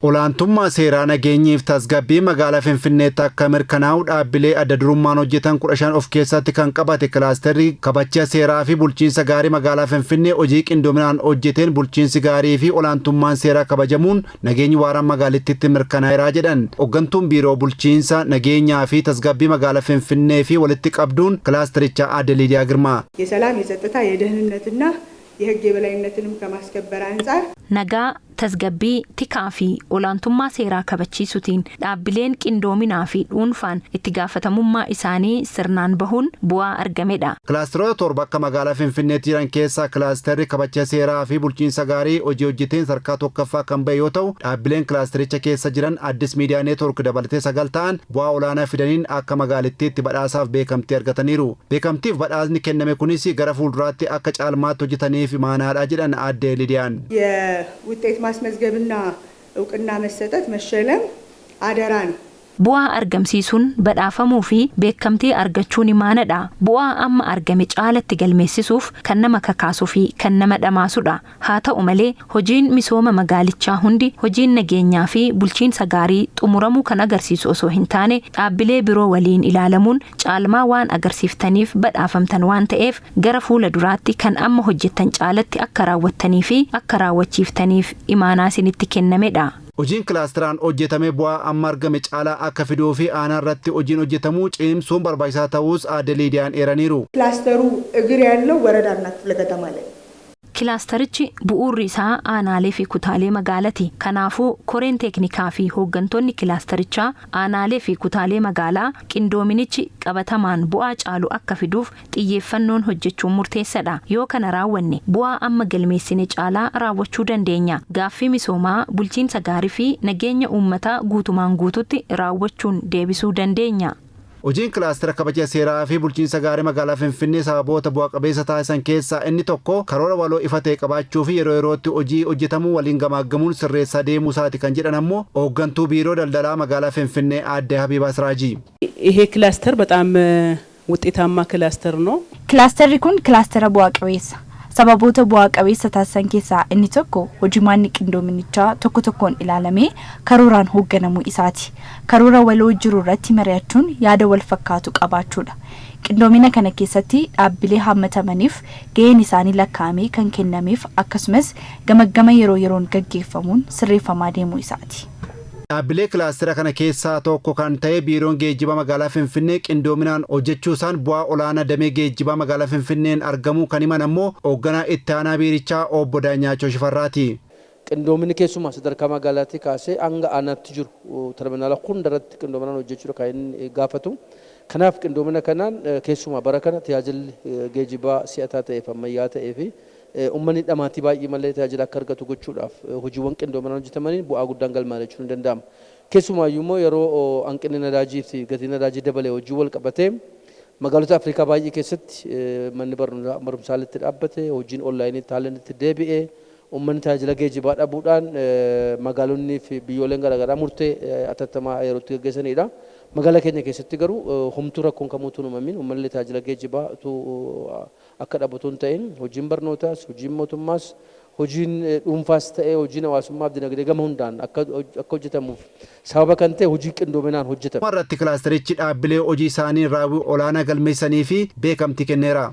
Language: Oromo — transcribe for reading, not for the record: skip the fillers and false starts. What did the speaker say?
Olaantummaa seeraa, nageenyiif tasgabbii magaalaa Finfinneetti akka mirkanaa'u dhaabbilee adda durummaan hojjetan 15 of keessatti kan qabate kilaasterri kabacha seeraa fi bulchiinsa gaarii magaalaa Finfinnee hojii qindoominaan hojjeteen bulchiinsi gaarii fi olaantummaan seeraa kabajamuun nageenyi waaraan magaalittiitti mirkanaa'eeraa jedhan hooggantuun biiroo bulchiinsa nageenyaa fi tasgabbii magaalaa Finfinnee fi walitti qabduun kilaasterichaa aadde Liidiyaa Girmaa. የሰላም የጸጥታ የደህንነትና የሕግ የበላይነትንም ከማስከበር አንጻር Nagaa, tasgabbii, tikaa fi olaantummaa seeraa kabachiisuutiin dhaabbileen qindoominaa fi dhuunfaan itti gaafatamummaa isaanii sirnaan bahuun bu'aa argamedha. Kilaasteroota 7 akka magaalaa Finfinneetti jiran keessaa kilaasterri kabacha seeraa fi bulchiinsa gaarii hojii hojjeteen sadarkaa tokkoffaa kan bahe yoo ta'u, dhaabbileen kilaastericha keessa jiran Addis Miidiyaa Neetwork dabalatee sagal ta'an bu'aa olaanaa fidaniin akka magaalittiitti badhaasaaf beekamtii argataniiru. Beekamtiif badhaasni kenname kunis gara fuulduraatti akka caalmaatti hojjetaniif imaanaadha jedhan aadde Lidiyaan. የውጤት ማስመዝገብና እውቅና መሰጠት መሸለም አደራ ነው። Bu'aa argamsiisuun badhaafamuu fi beekamtii argachuun imaanadha. Bu'aa amma argame caalatti galmeessisuuf kan nama kakaasuu fi kan nama dhamaasudha. Haa ta'u malee, hojiin misooma magaalichaa hundi hojiin nageenyaa fi bulchiinsa gaarii xumuramuu kan agarsiisu osoo hin taane, dhaabbilee biroo waliin ilaalamuun caalmaa waan agarsiiftaniif badhaafamtan waan ta'eef, gara fuula duraatti kan amma hojjettan caalatti akka raawwattanii fi akka raawwachiiftaniif imaanaa isinitti kennamedha. Hojiin kilaasteraan hojjetame bu'aa amma argame caalaa akka fiduu fi aanaa irratti hojiin hojjetamuu cimsuun barbaachisaa ta'uus aadde Liidiyaan eeraniiru. ክላስተሩ እግር ያለው ወረዳና ክፍለ ከተማ ላይ Kilaastarichi bu'uurri isaa aanaalee fi kutaalee magaalaati. Kanaafuu, koreen teeknikaa fi hooggantoonni kilaastarichaa aanaalee fi kutaalee magaalaa qindoominichi qabatamaan bu'aa caalu akka fiduuf xiyyeeffannoon hojjechuun murteessadha. Yoo kana raawwanne, bu'aa amma galmeessine caalaa raawwachuu dandeenya. Gaaffii misoomaa, bulchiinsa gaarii fi nageenya uummataa guutumaan guututti raawwachuun deebisuu dandeenya. Hojiin kilaastera kabaja seeraa fi bulchiinsa gaarii magaalaa Finfinnee sababoota bu'a qabeessa taasisan keessaa inni tokko karoora waloo ifa ta'e qabaachuu fi yeroo yerootti hojii hojjetamuu waliin gamaaggamuun sirreessaa deemuu isaati kan jedhan ammoo hooggantuu biiroo daldalaa magaalaa Finfinnee aadde Habiibaa Siraajii. ይሄ ክላስተር በጣም ውጤታማ ክላስተር ነው። Kilaasterri kun kilaastera bu'aa qabeessa. Sababoota bu'aa qabeessa taasisan keessaa inni tokko hojimaanni qindoominichaa tokko tokkoon ilaalamee karooraan hoogganamuu isaati. Karoora waloo jiru irratti mari'achuun yaada wal fakkaatu qabaachuudha. Qindoomina kana keessatti dhaabbilee hammatamaniif gaheen isaanii lakkaa'amee kan kennameef, akkasumas gamaggama yeroo yeroon gaggeeffamuun sirreeffamaa deemuu isaati. Dhaabbilee kilaastera kana keessaa tokko kan ta'e biiroon geejjibaa magaalaa Finfinnee qindoominaan hojjechuusaan bu'aa olaanaa damee geejjibaa magaalaa Finfinneen argamuu kan himan ammoo hoogganaa itti aanaa biirichaa obbo Daanyaachoo Shifarraati. Qindoominni keessumaa sadarkaa magaalaatti kaasee hanga aanaatti jiru terminaala hundarratti qindoominaan hojjechuudha kan inni gaafatu. Kanaaf, qindoomina kanaan keessumaa bara kana tajaajilli geejjibaa si'ataa ta'eef ammayyaa ta'ee fi uummanni dhamaatii baay'ee malee tajaajila akka argatu gochuudhaaf hojiiwwan qindoominaan hojjetamaniin bu'aa guddaan galmaa'e jechuun ni danda'ama. Keessumaayyuu immoo yeroo hanqinni nadaajii fi gatiin nadaajii dabalee hojii wal qabatee magaalota Afrikaa baay'ee keessatti manni barumsaa itti dhaabbate, hojiin onlaayiniitti haalli itti deebi'ee, uummanni tajaajila geejjibaa dhabuudhaan magaalonni fi biyyooleen garaagaraa murtee atattamaa yerootti gaggeessanidha. Magaalaa keenya keessatti garuu homtuu rakkoon kamuutu hin uumamin, uummanni tajaajila geejjibaa akka dhabatu hin ta'in, hojiin barnootaas, hojiin mootummaas, hojiin dhuunfaas ta'ee hojiin hawaasummaa fi dinagdee gama hundaan akka hojjetamuuf sababa kan ta'e hojii qindoominaan hojjetame. Irratti kilaasterichi dhaabbilee hojii isaanii raawwii olaanaa galmeessanii fi beekamtii kenneera.